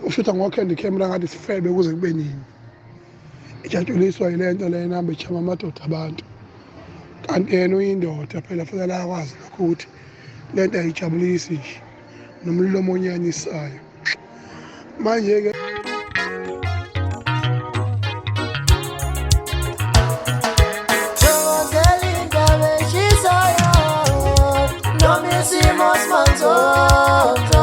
Ushutha ngo-candy camera ngathi sifebe kuze kube nini? Ijatshuliswa yile nto lena, hambe echama amadoda abantu, kanti yena uyindoda phela, fanele akwazi lokho ukuthi le nto ayijabulisi nje nomlomo onyanyisayo. Manje-ke Thokozela indaba eshisayo noma isimo simanzonzo.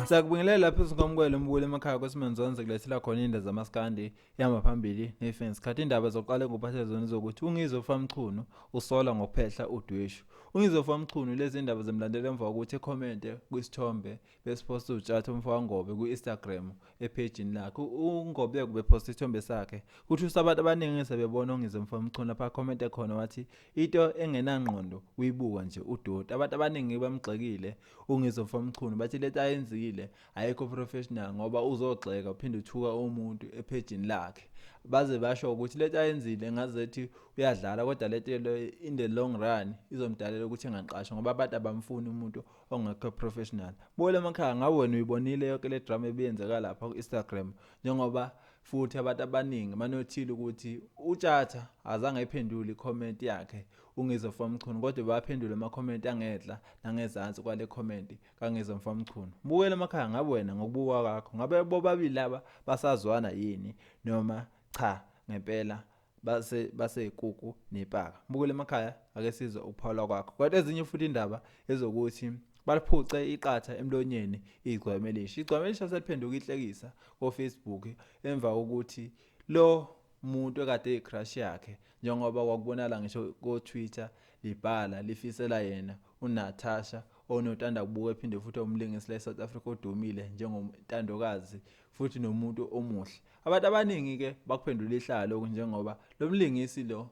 Siyakubingelela lapho singamukele umbukeli emakhaya kwesimenzonze kulethela khona indaba zamaskandi ihamba phambili nefence. Khathi indaba zokuqala engikuphathele zona zokuthi uNgizwe Famchunu usolwa ngokuphehla udweshu. UNgizwe Famchunu lezi ndaba zimlandela emva kokuthi ekhomente kwisithombe besiphosta uTshatha umfokaNgobe kwi-Instagram ephejini lakhe. UNgobe ubephosta isithombe sakhe. Kuthi usabantu abaningi sebebona uNgizwe Mfowamchunu lapha akhomente khona wathi into engenangqondo uyibuka nje udoti. Abantu abaningi bamgxekile uNgizwe Mfowamchunu bathi lento ayenzile ayikho professional ngoba uzogxeka uphinde uthuka umuntu ephejini lakhe. Baze basho ukuthi lento ayenzile ngazethi uyadlala kodwa lento in the long run izomdalela ukuthi engaqashwa ngoba abantu abamfuni umuntu ongekho professional. Buyela emakhaya ngabe wena uyibonile yonke le drama ebiyenzeka lapha ku-Instagram njengoba futhi abantu abaningi banothile ukuthi uTshatha azange ayiphendule i-comment yakhe uNgizwe Mfowamchunu kodwa baphendula ama-comment angenhla nangezansi kwale comment kaNgizwe Mfowamchunu. Buyela emakhaya ngabe wena ngokubuka kwakho ngabe bobabili laba basazwana yini noma cha ngempela base baseyikuku nepaka. Bukela emakhaya ake sizwe ukuphawula kwakho. Kodwa ezinye futhi indaba ezokuthi baliphuce iqatha emlonyeni igcweme elisha. Igcweme elisha seliphenduka inhlekisa ko-Facebook emva kokuthi lo muntu ekade eyicrush yakhe njengoba kwakubonakala ngisho ko-Twitter libhala lifisela yena uNatasha onotanda kubuka ephinde futhi umlingisi la eSouth Africa odumile njengontandokazi futhi nomuntu omuhle. Abantu abaningi-ke bakuphendula ihlaya lokhu njengoba lo mlingisi lo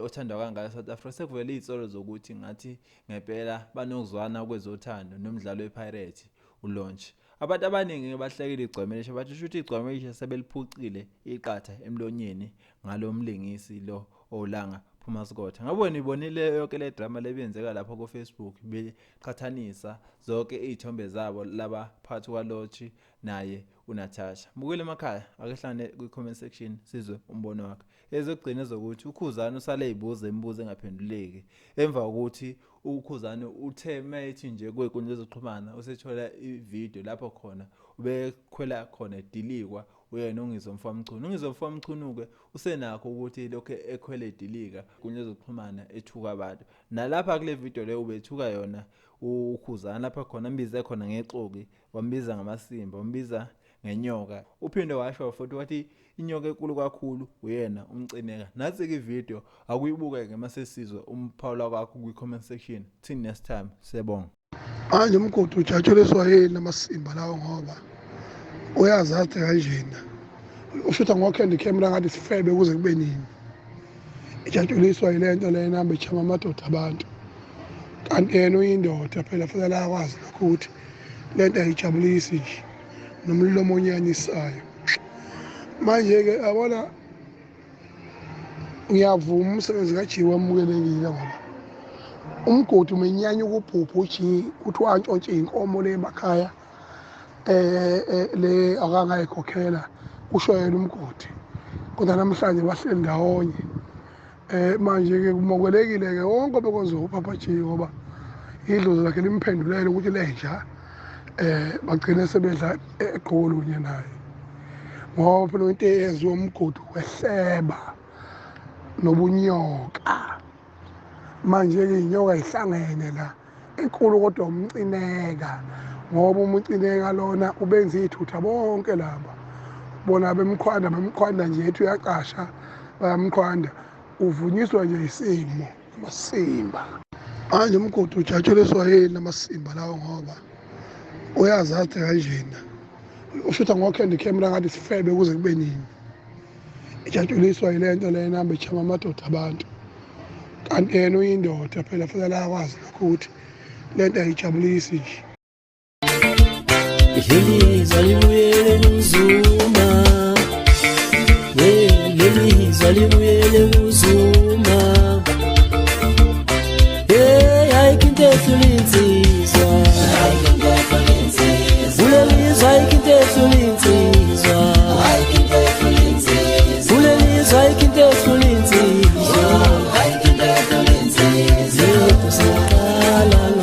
othandwa kangaka eSouth Africa sekuvele iy'nsolo zokuthi ngathi ngempela banokuzwana kwezothando nomdlalo wePirate uLaunch. Abantu abaningi-ke bahlekile igcweme elisha bathi shuthi igcweme elisha sebeliphucile iqatha emlonyeni ngalo mlingisi lo owulanga Phuma Sikotha. Ngabe wena uyibonile yonke le drama lebiyenzeka lapha ku-Facebook beqhathanisa zonke iy'thombe zabo laba phakathi kwaLorch naye uNatasha. Mbukeli emakhaya ake hlangane kwi-comment section sizwe umbono wakhe. Ezokugcina ezokuthi uKhuzani usale ezibuza imibuzo engaphenduleki emva kokuthi uKhuzani uthe mayethi nje kwenkundla yezokuxhumana usethola ividiyo lapho khona ubekhwela khona edilikwa uyena uNgizwe Mfowamchunu. UNgizwe Mfowamchunu-ke usenakho ukuthi lokhu ekhwele edilika kwenkundla yezokuxhumana ethuka abantu. Nalapha kule video le ubethuka yona uKhuzani lapha khona ambize khona ngexoki wambiza ngamasimba wambiza ngenyoka uphinde washo futhi wathi inyoka enkulu kakhulu uyena umcineka nathi-ke ividiyo akuyibuke-ke masesizwe umphawula kwakho kwi-comment section till next time siyabonga. Manje umgodi ujatshuliswa yini amasimba lawo ngoba uyazazi kanjena ushutha ngo-candy camera ngathi sifebe kuze kube nini? Ijatshuliswa yile nto lena, hambe echama amadoda abantu, kanti yena uyindoda phela, fanele akwazi lokho ukuthi le nto ayijabulisi nje nomlomo onyanyisayo. Manje-ke yabona ngiyavuma umsebenzi kaJiwe wamukelekile ngoba umgodi umenyanya ukubhubha uJi kuthi wantshontshe iy'nkomo le emakhaya le akangayikhokhela kusho yena umgodi, kodwa namhlanje bahleli ndawonye. Manje ke kumokelekile ke wonke obekwenziwa uPapa G ngoba idlozi lakhe limphendulele ukuthi lenja bagcine sebedla eqolo kunye naye, ngoba phela into eyenziwa umgodi wehleba nobunyoka. Manje-ke iy'nyoka yihlangene la enkulu kodwa umcineka, ngoba umcineka lona ubenza iy'thutha bonke laba bona bemqhwanda bemqhwanda nje ethi uyaqasha bayamqhwanda, uvunyiswa nje isimo amasimba. Manje umgodi ujatshuliswa yini amasimba lawo ngoba uyazazi kanjena ushutha ngo-candy camera ngathi sifebe kuze kube nini? Ijatshuliswa yile nto lena, hambe echama amadoda abantu, kanti yena uyindoda phela, fanele akwazi lokho ukuthi le nto ayijabulisi nje. Lelizwa libuyele kuZuma, lelizwa libuyele kuZuma. Hey, ayikho into ehlula insizwa, ayikho into ehlula insizwa. Singaqala.